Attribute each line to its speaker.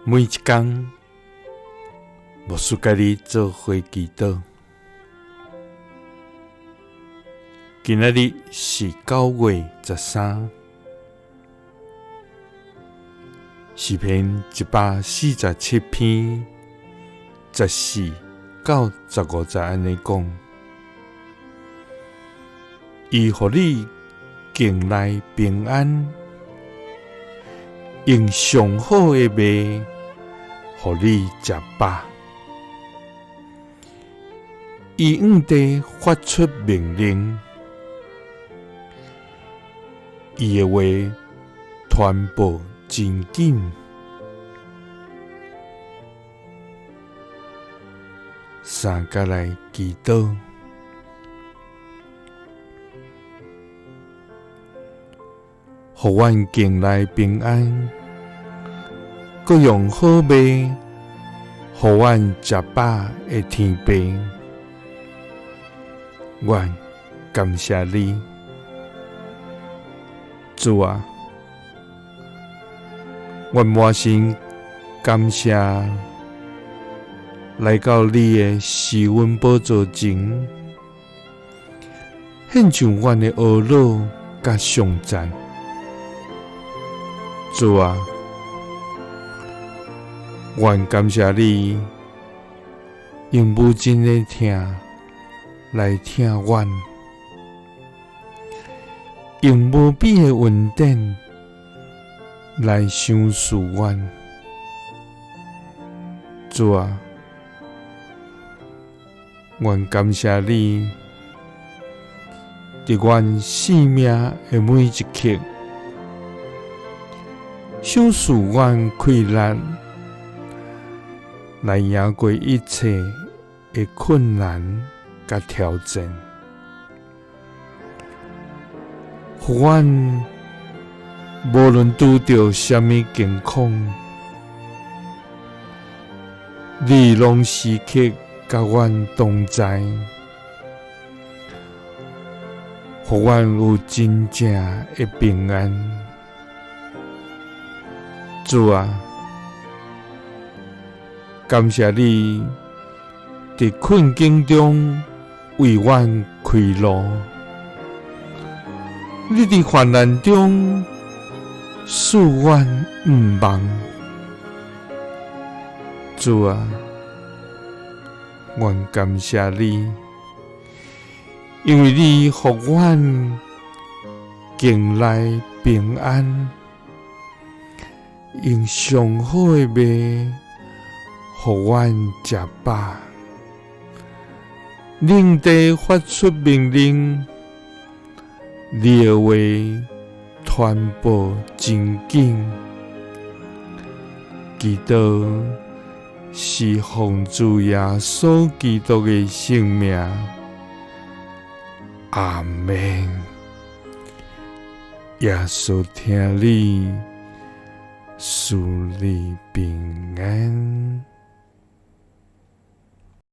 Speaker 1: 每一工，牧师佮你做伙祈祷。今仔日是9月13，诗篇147篇14到15节按呢讲：伊予你境内平安，用上好的麦予你食饱。伊向地发出命令，伊的话传播真紧。三佮来祈祷，予阮境内平安，阁用好麦予阮食饱的天父，阮感谢你，主啊，阮满心感谢来到你的施恩宝座前，献上阮的懊恼佮颂赞。主啊，阮感谢你用无尽的疼来疼阮，用无比的恩典来赏赐阮。主啊，阮感谢你，伫阮生命的每一刻，赏赐阮气力来赢过一切的困难佮挑战，予阮无论拄著啥物境况，你拢时刻佮阮同在，予阮有真正的平安。主啊，感谢你伫困境中为阮开路，你伫患难中赐阮毋望。主啊，阮感谢你，因为你予阮境内平安，用上好的麦予阮食饱。恁地发出命令，你的话传播真紧。祈祷是奉主耶稣基督的圣名，阿们。耶稣疼你，赐你平安。